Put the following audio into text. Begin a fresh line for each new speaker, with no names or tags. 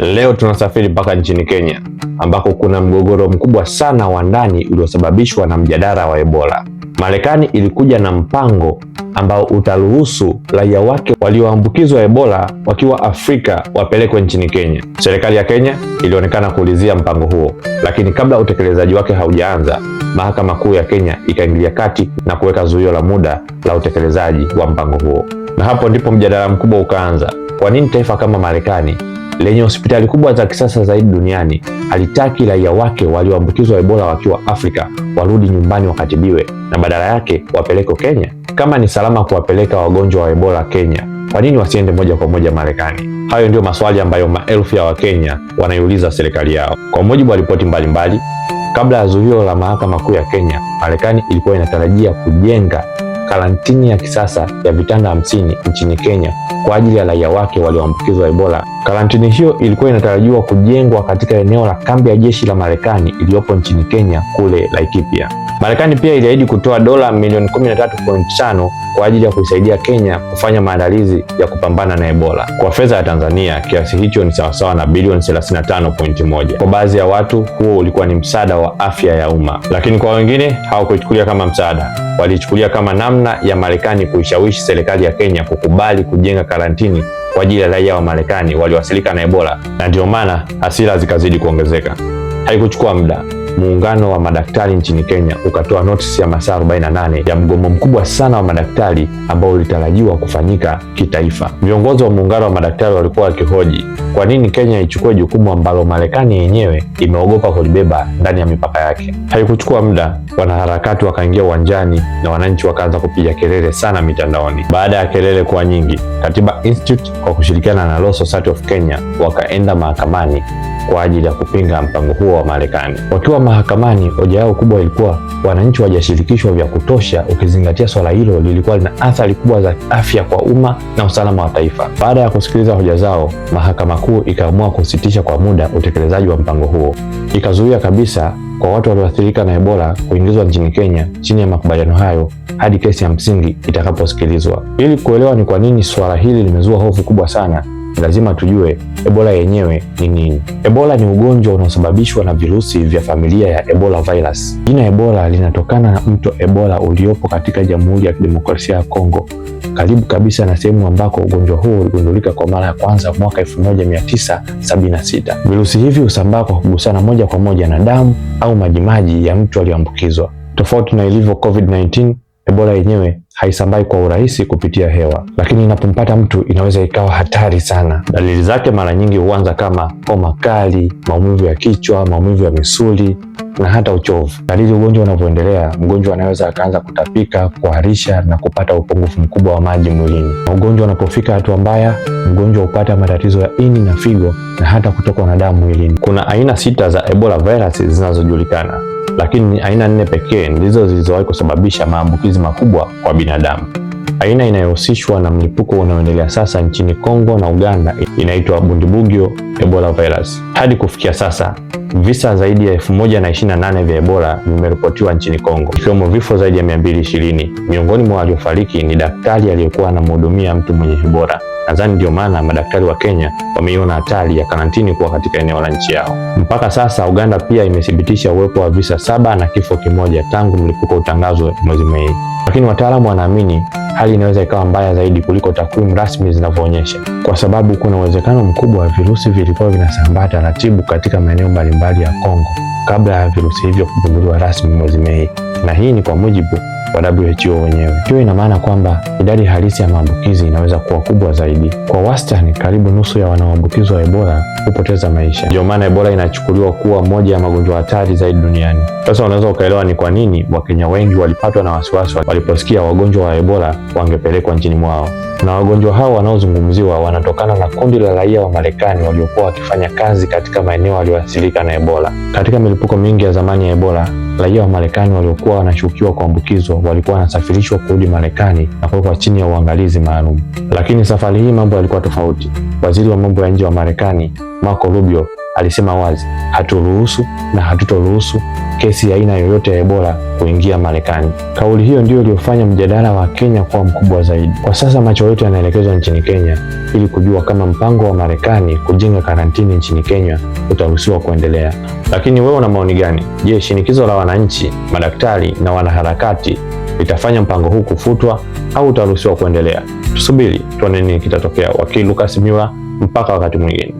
Leo tunasafiri mpaka nchini Kenya ambako kuna mgogoro mkubwa sana wa ndani uliosababishwa na mjadala wa Ebola. Marekani ilikuja na mpango ambao utaruhusu raia wake walioambukizwa Ebola wakiwa Afrika wapelekwe nchini Kenya. Serikali ya Kenya ilionekana kuulizia mpango huo, lakini kabla utekelezaji wake haujaanza, Mahakama Kuu ya Kenya ikaingilia kati na kuweka zuio la muda la utekelezaji wa mpango huo. Na hapo ndipo mjadala mkubwa ukaanza. Kwa nini taifa kama Marekani lenye hospitali kubwa za kisasa zaidi duniani halitaki raia wake walioambukizwa Ebola wakiwa Afrika warudi nyumbani wakatibiwe na badala yake wapelekwe Kenya? Kama ni salama kuwapeleka wagonjwa wa Ebola Kenya, kwa nini wasiende moja kwa moja Marekani? Hayo ndiyo maswali ambayo maelfu ya Wakenya wanaiuliza serikali yao. Kwa mujibu wa ripoti mbalimbali, kabla ya zuio la Mahakama Kuu ya Kenya, Marekani ilikuwa inatarajia kujenga karantini ya kisasa ya vitanda 50 nchini Kenya kwa ajili ya raia wake walioambukizwa Ebola. Karantini hiyo ilikuwa inatarajiwa kujengwa katika eneo la kambi ya jeshi la Marekani iliyopo nchini Kenya kule Laikipia. Marekani pia iliahidi kutoa dola milioni 13.5 kwa ajili ya kuisaidia Kenya kufanya maandalizi ya kupambana na Ebola. Kwa fedha ya Tanzania, kiasi hicho ni sawasawa na bilioni 35.1. Kwa baadhi ya watu, huo ulikuwa ni msaada wa afya ya umma, lakini kwa wengine hawakuichukulia kama msaada, waliichukulia kama namna ya Marekani kuishawishi serikali ya Kenya kukubali kujenga karantini kwa ajili ya raia wa Marekani walioathirika na Ebola, na ndio maana hasira zikazidi kuongezeka. Haikuchukua muda, muungano wa madaktari nchini Kenya ukatoa notisi ya masaa 48 ya mgomo mkubwa sana wa madaktari ambao ulitarajiwa kufanyika kitaifa. Viongozi wa muungano wa madaktari walikuwa wakihoji kwa nini Kenya ichukue jukumu ambalo Marekani yenyewe imeogopa kulibeba ndani ya mipaka yake. Haikuchukua muda, wanaharakati wakaingia uwanjani na wananchi wakaanza kupiga kelele sana mitandaoni. Baada ya kelele kuwa nyingi, Katiba Institute kwa kushirikiana na Law Society of Kenya wakaenda mahakamani kwa ajili ya kupinga mpango huo wa Marekani. Wakiwa mahakamani, hoja yao kubwa ilikuwa wananchi hawajashirikishwa vya kutosha, ukizingatia swala hilo lilikuwa lina athari kubwa za afya kwa umma na usalama wa taifa. Baada ya kusikiliza hoja zao, Mahakama Kuu ikaamua kusitisha kwa muda utekelezaji wa mpango huo, ikazuia kabisa kwa watu walioathirika na Ebola kuingizwa nchini Kenya chini ya makubaliano hayo hadi kesi ya msingi itakaposikilizwa. Ili kuelewa ni kwa nini swala hili limezua hofu kubwa sana, lazima tujue Ebola yenyewe ni nini. Ebola ni ugonjwa unaosababishwa na virusi vya familia ya Ebola virus. Jina Ebola linatokana na mto Ebola uliopo katika Jamhuri ya Kidemokrasia ya Kongo, karibu kabisa na sehemu ambako ugonjwa huo uligundulika kwa mara ya kwanza mwaka 1976. Virusi hivi husambaa kwa kugusana moja kwa moja na damu au majimaji ya mtu aliyoambukizwa. Tofauti na ilivyo COVID-19, Ebola yenyewe haisambai kwa urahisi kupitia hewa, lakini inapompata mtu inaweza ikawa hatari sana. Dalili zake mara nyingi huanza kama homa kali, maumivu ya kichwa, maumivu ya misuli na hata uchovu. Kadiri ugonjwa unavyoendelea, mgonjwa anaweza akaanza kutapika, kuharisha na kupata upungufu mkubwa wa maji mwilini. Ugonjwa unapofika hatua mbaya, mgonjwa hupata matatizo ya ini na figo na hata kutokwa na damu mwilini. Kuna aina 6 za Ebola virus zinazojulikana, lakini aina 4 pekee ndizo zilizowahi kusababisha maambukizi makubwa kwa binadamu. Aina inayohusishwa na mlipuko unaoendelea sasa nchini Kongo na Uganda inaitwa Bundibugyo Ebola virus. Hadi kufikia sasa visa zaidi ya 1028 vya Ebola vimeripotiwa nchini Kongo, ikiwemo vifo zaidi ya 220. Miongoni mwa waliofariki ni daktari aliyekuwa anamhudumia mtu mwenye Ebola. Nadhani ndio maana madaktari wa Kenya wameiona hatari ya karantini kuwa katika eneo la nchi yao. Mpaka sasa Uganda pia imethibitisha uwepo wa visa 7 na kifo kimoja tangu mlipuko utangazwe mwezi Mei, lakini wataalamu wanaamini hali inaweza ikawa mbaya zaidi kuliko takwimu rasmi zinavyoonyesha, kwa sababu kuna uwezekano mkubwa virusi vilikuwa vinasambaa taratibu katika maeneo mbalimbali ya Kongo kabla ya virusi hivyo kugunduliwa rasmi mwezi Mei, na hii ni kwa mujibu wa WHO wenyewe. Hiyo ina maana kwamba idadi halisi ya maambukizi inaweza kuwa kubwa zaidi. Kwa wastani, karibu nusu ya wanaoambukizwa Ebola hupoteza maisha. Ndio maana Ebola inachukuliwa kuwa moja ya magonjwa hatari zaidi duniani. Sasa unaweza ukaelewa ni kwa nini Wakenya wengi walipatwa na wasiwasi waliposikia wagonjwa wa Ebola wangepelekwa nchini mwao. Na wagonjwa hao wanaozungumziwa wanatokana na kundi la raia wa Marekani waliokuwa wakifanya kazi katika maeneo walioathirika na Ebola. Katika milipuko mingi ya zamani ya Ebola, raia wa Marekani waliokuwa wanashukiwa kuambukizwa walikuwa wanasafirishwa kurudi Marekani na kuwekwa chini ya uangalizi maalum. Lakini safari hii mambo yalikuwa tofauti. Waziri wa mambo ya nje wa Marekani, Marco Rubio, Alisema wazi, haturuhusu na hatutoruhusu kesi ya aina yoyote ya Ebola kuingia Marekani. Kauli hiyo ndiyo iliyofanya mjadala wa Kenya kuwa mkubwa zaidi. Kwa sasa macho yote yanaelekezwa nchini Kenya ili kujua kama mpango wa Marekani kujenga karantini nchini Kenya utaruhusiwa kuendelea. Lakini wewe una maoni gani? Je, shinikizo la wananchi, madaktari na wanaharakati litafanya mpango huu kufutwa au utaruhusiwa kuendelea? Tusubiri tuone nini kitatokea. Wakili Lucas Miura, mpaka wakati mwingine.